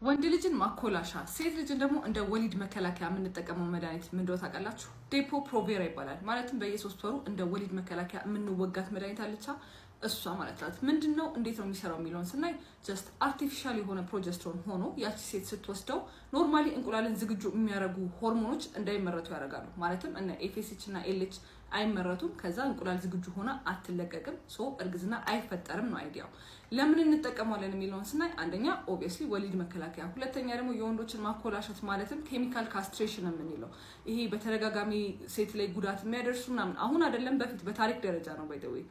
ወንድ ልጅን ማኮላሻ፣ ሴት ልጅን ደግሞ እንደ ወሊድ መከላከያ የምንጠቀመው መድኃኒት ምንድነው ታውቃላችሁ? Depo Provera ይባላል። ማለትም በየ3 ወሩ እንደ ወሊድ መከላከያ የምንወጋት መድኃኒት አለቻ፣ እሷ ማለት ናት። ምንድን ነው፣ እንዴት ነው የሚሰራው የሚለውን ስናይ just artificial የሆነ progesterone ሆኖ ያቺ ሴት ስትወስደው normally እንቁላልን ዝግጁ የሚያደርጉ ሆርሞኖች እንዳይመረቱ ያደርጋሉ። ማለትም እነ FSH እና LH አይመረቱም። ከዛ እንቁላል ዝግጁ ሆና አትለቀቅም። So እርግዝና አይፈጠርም ነው idea ው። ለምን እንጠቀመዋለን የሚለውን ስናይ አንደኛ obviously ወሊድ መከላከያ፣ ሁለተኛ ደግሞ የወንዶችን ማኮላሸት ማለትም chemical castration የምንለው ይሄ በተደጋጋሚ ሴት ላይ ጉዳት የሚያደርሱ ምናምን፣ አሁን አይደለም፣ በፊት በታሪክ ደረጃ ነው by the way፣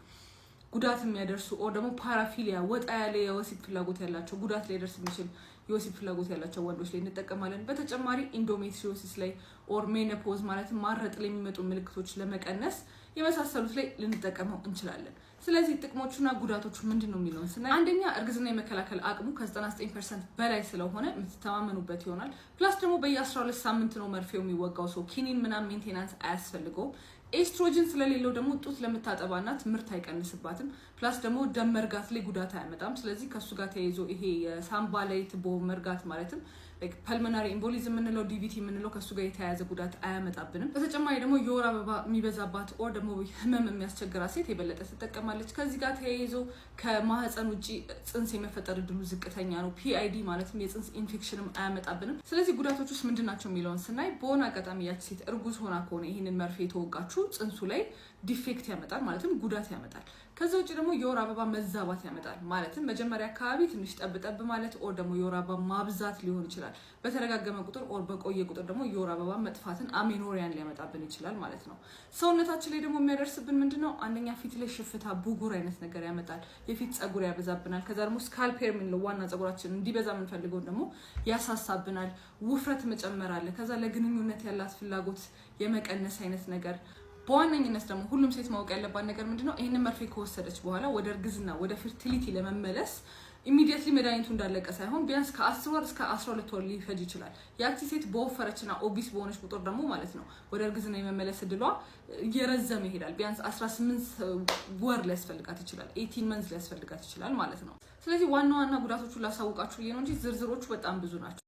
ጉዳት የሚያደርሱ or ደግሞ paraphilia፣ ወጣ ያለ የወሲብ ፍላጎት ያላቸው፣ ጉዳት ሊያደርስ የሚችል የወሲብ ፍላጎት ያላቸው ወንዶች ላይ እንጠቀማለን። በተጨማሪ endometriosis ላይ or menopause ማለትም ማረጥ ላይ የሚመጡ ምልክቶች ለመቀነስ የመሳሰሉት ላይ ልንጠቀመው እንችላለን። ስለዚህ ጥቅሞቹና ጉዳቶቹ ምንድን ነው የሚለውን ስናይ አንደኛ እርግዝና የመከላከል አቅሙ ከ99% በላይ ስለሆነ የምትተማመኑበት ይሆናል። Plus ደግሞ በየ12 ሳምንት ነው መርፌው የሚወጋው፣ so ኪኒን ምናምን maintenance አያስፈልገውም። ኤስትሮጅን ስለሌለው ደግሞ ጡት ለምታጠባ እናት ምርት አይቀንስባትም። Plus ደግሞ ደም መርጋት ላይ ጉዳት አያመጣም። ስለዚህ ከእሱ ጋር ተያይዞ ይሄ የሳምባ ላይ ትቦ መርጋት ማለትም pulmonary embolism የምንለው፣ DVT የምንለው ከእሱ ጋር የተያያዘ ጉዳት አያመጣብንም። በተጨማሪ ደግሞ የወር አበባ የሚበዛባት or ደግሞ ህመም የሚያስቸግራት ሴት የበለጠ ትጠቀማለች። ከዚህ ጋር ተያይዞ ከማህፀን ውጭ ጽንስ የመፈጠር እድሉ ዝቅተኛ ነው። PID ማለትም የጽንስ ኢንፌክሽንም አያመጣብንም። ስለዚህ ጉዳቶች ውስጥ ምንድን ናቸው የሚለውን ስናይ በሆነ አጋጣሚ ያች ሴት እርጉዝ ሆና ከሆነ ይህንን መርፌ የተወጋችው ጽንሱ ላይ defect ያመጣል፣ ማለትም ጉዳት ያመጣል። ከዛ ውጭ ደግሞ የወር አበባ መዛባት ያመጣል። ማለትም መጀመሪያ አካባቢ ትንሽ ጠብ ጠብ ማለት or ደግሞ የወር አበባ ማብዛት ሊሆን ይችላል። በተደጋገመ ቁጥር or በቆየ ቁጥር ደግሞ የወር አበባ መጥፋትን amenorrhea ን ሊያመጣብን ይችላል ማለት ነው። ሰውነታችን ላይ ደግሞ የሚያደርስብን ምንድን ነው? አንደኛ ፊት ላይ ሽፍታ፣ ብጉር አይነት ነገር ያመጣል። የፊት ጸጉር ያበዛብናል። ከዛ ደግሞ scalp hair የምንለው ዋና ጸጉራችን እንዲበዛ የምንፈልገውን ደግሞ ያሳሳብናል። ውፍረት መጨመር አለ። ከዛ ለግንኙነት ያላት ፍላጎት የመቀነስ አይነት ነገር። በዋነኝነት ደግሞ ሁሉም ሴት ማወቅ ያለባት ነገር ምንድነው? ይህንን መርፌ ከወሰደች በኋላ ወደ እርግዝና፣ ወደ fertility ለመመለስ immediately መድኃኒቱ እንዳለቀ ሳይሆን ቢያንስ ከ10 ወር እስከ 12 ወር ሊፈጅ ይችላል። ያቺ ሴት በወፈረችና obese በሆነች ቁጥር ደግሞ ማለት ነው ወደ እርግዝና የመመለስ እድሏ እየረዘመ ይሄዳል። ቢያንስ 18 ወር ሊያስፈልጋት ይችላል። 18 months ሊያስፈልጋት ይችላል ማለት ነው። ስለዚህ ዋና ዋና ጉዳቶቹን ላሳውቃችሁ ብዬ ነው እንጂ ዝርዝሮቹ በጣም ብዙ ናቸው።